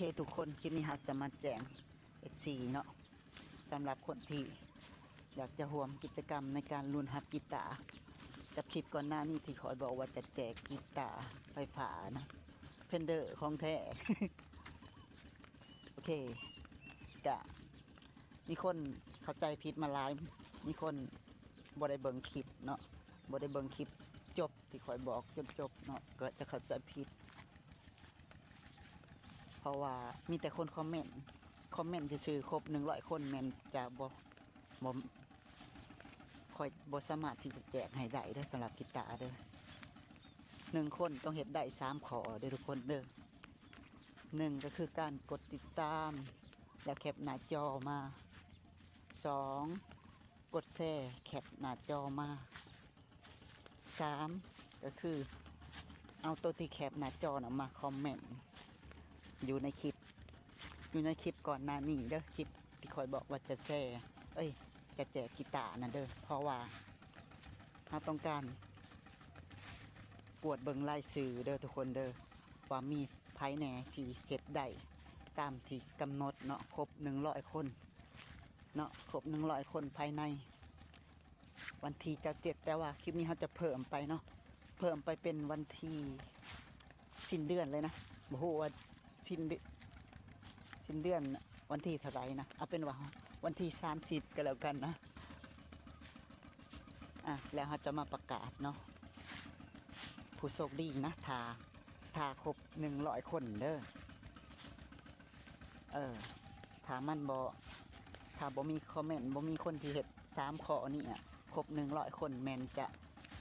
ເຄທຸກຄົນ, ຄລິບນີ້ເຮົາຈະມາແຈ້ງເອັຟຊີເນາະ, ສຳລັບຄົນທີ່ຢາກຈະຮ່ວມກິດຈະກຳໃນການລຸ້ນຮັບກີຕາ ກັບຄລິບກ່ອນໜ້ານີ້ທີ່ຂ້ອຍບອກວ່າຈະແຈກກີຕາໄຟຟ້ານະ ເພນເດີຂອງແທ້. ໂອເຄ ກະມີຄົນເຂົ້າໃຈຜິດມາຫຼາຍ, ມີຄົນບໍ່ໄດ້ເບິ່ງຄລິບເນາະ, ບໍ່ໄດ້ເບິ່ງຄລິບຈົບ ທີ່ຂ້ອຍບອກຈົນຈົບເນາະ ກໍຈະເຂົ້າໃຈຜິດ ເພາະວ່າມີແຕ່ຄົນຄອມເມັນ ຄອມເມັນຊື່ໆ ຄົບໜຶ່ງຮ້ອຍຄົນແມ່ນຈະບໍ່ ບໍ່ ຂ້ອຍບໍ່ສາມາດທີ່ຈະແຈກໃຫ້ໄດ້ເດີ ສຳລັບກີຕາເດີ. ໜຶ່ງຄົນຕ້ອງເຮັດໄດ້ສາມຂໍ້ເດີທຸກຄົນເດີ. ໜຶ່ງກໍຄືການກົດຕິດຕາມ ແລ້ວແຄບໜ້າຈໍມາ. ສອງ ກົດແຊ ແຄບໜ້າຈໍມາ. ສາມ ກໍຄືເອົາໂຕທີ່ແຄບໜ້າຈໍນະມາຄອມເມັນຢູ່ໃນຄລິບ ຢູ່ໃນຄລິບກ່ອນໜ້ານີ້ເດີ, ຄລິບທີ່ຂ້ອຍບອກວ່າຈະແຊ ເອີຍ ຈະແຈກກີຕານັ້ນເດີ, ເພາະວ່າເຮົາຕ້ອງການກວດເບິ່ງລາຍຊື່ເດີທຸກຄົນເດີ ວ່າມີໃຜແດ່ທີ່ເຮັດໄດ້ຕາມທີ່ກຳນົດເນາະ, ຄົບໜຶ່ງຮ້ອຍຄົນເນາະ, ຄົບໜຶ່ງຮ້ອຍຄົນພາຍໃນ ວັນທີຊາວເຈັດ ແຕ່ວ່າຄລິບນີ້ເຮົາຈະເພີ່ມໄປເນາະ, ເພີ່ມໄປເປັນວັນທີ ສິ້ນເດືອນເລີຍນະ, ບໍ່ຮູ້ວ່າສິ້ນເດືອນ ສິ້ນເດືອນວັນທີເທົ່າໃດນະ, ເອົາເປັນວ່າວັນທີສາມສິບກໍແລ້ວກັນນະ. ອ່ະ ແລ້ວເຮົາຈະມາປະກາດເນາະ ຜູ້ໂຊກດີນະ ຖ້າ ຖ້າຄົບໜຶ່ງຮ້ອຍຄົນເດີ. ເອີ ຖ້າມັນບໍ່ ຖ້າບໍ່ມີຄອມເມັນ ບໍ່ມີຄົນທີ່ເຮັດສາມຂໍ້ນີ້ອະ ຄົບໜຶ່ງຮ້ອຍຄົນແມ່ນຈະ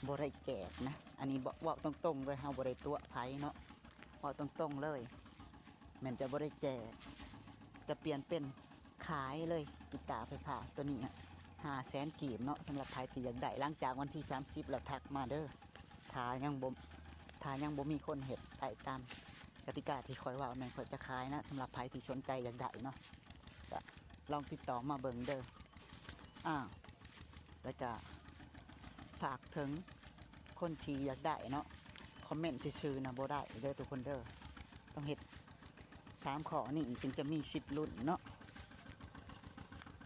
ບໍ່ໄດ້ແຈກນະ. ອັນນີ້ເວົ້າ ເວົ້າຕົງໆເລີຍ, ເຮົາບໍ່ໄດ້ຕົວະໃຜເນາະ, ເວົ້າຕົງໆເລີຍ ແມ່ນຈະບໍ່ໄດ້ແຈກ, ຈະປ່ຽນເປັນຂາຍເລີຍ ກີຕາໄຟຟ້າໂຕນີ້ອະ ຫ້າແສນກີບເນາະ, ສຳລັບໃຜທີ່ຢາກໄດ້. ຫຼັງຈາກວັນທີສາມສິບແລ້ວທັກມາເດີ. ຖ້າຍັງບໍ່ ຖ້າຍັງບໍ່ມີຄົນເຮັດໄດ້ຕາມກະຕິກາທີ່ຂ້ອຍເວົ້າ ແມ່ນຂ້ອຍຈະຂາຍນະ. ສຳລັບໃຜທີ່ສົນໃຈຢາກໄດ້ເນາະ ກະລອງຕິດຕໍ່ມາເບິ່ງເດີ. ອ້າວ ແລ້ວກະຝາກເຖິງຄົນທີ່ຢາກໄດ້ເນາະ, ຄອມເມັນຊື່ໆນະບໍ່ໄດ້ເດີທຸກຄົນເດີ, ຕ້ອງເຮັດສາມຂໍ້ນີ້ຈຶ່ງຈະມີສິດລຸ້ນເນາະ.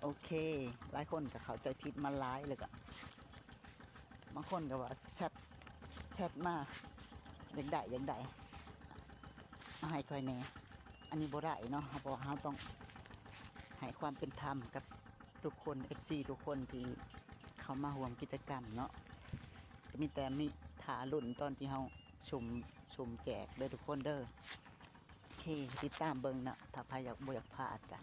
ໂອເຄ ຫຼາຍຄົນກໍເຂົ້າໃຈຜິດມາຫຼາຍ ແລ້ວກໍບາງຄົນກໍວ່າແຊັດ ແຊັດມາ ຢາກໄດ້ ຢາກໄດ້ ເອົາໃຫ້ຂ້ອຍແດ່. ອັນນີ້ບໍ່ໄດ້ເນາະ, ເຮົາ ເພາະວ່າເຮົາຕ້ອງໃຫ້ຄວາມເປັນທຳກັບທຸກຄົນ ເອັຟຊີ ທຸກຄົນທີ່ເຂົ້າມາຮ່ວມກິດຈະກຳເນາະ. ກໍມີແຕ່ມີຖ້າລຸ້ນຕອນທີ່ເຮົາສຸ່ມ ສຸ່ມແຈກເດີທຸກຄົນເດີ. ໂອເຄ ຕິດຕາມເບິ່ງເນາະ, ຖ້າໃຜຢາກ ບໍ່ຢາກພາດກະ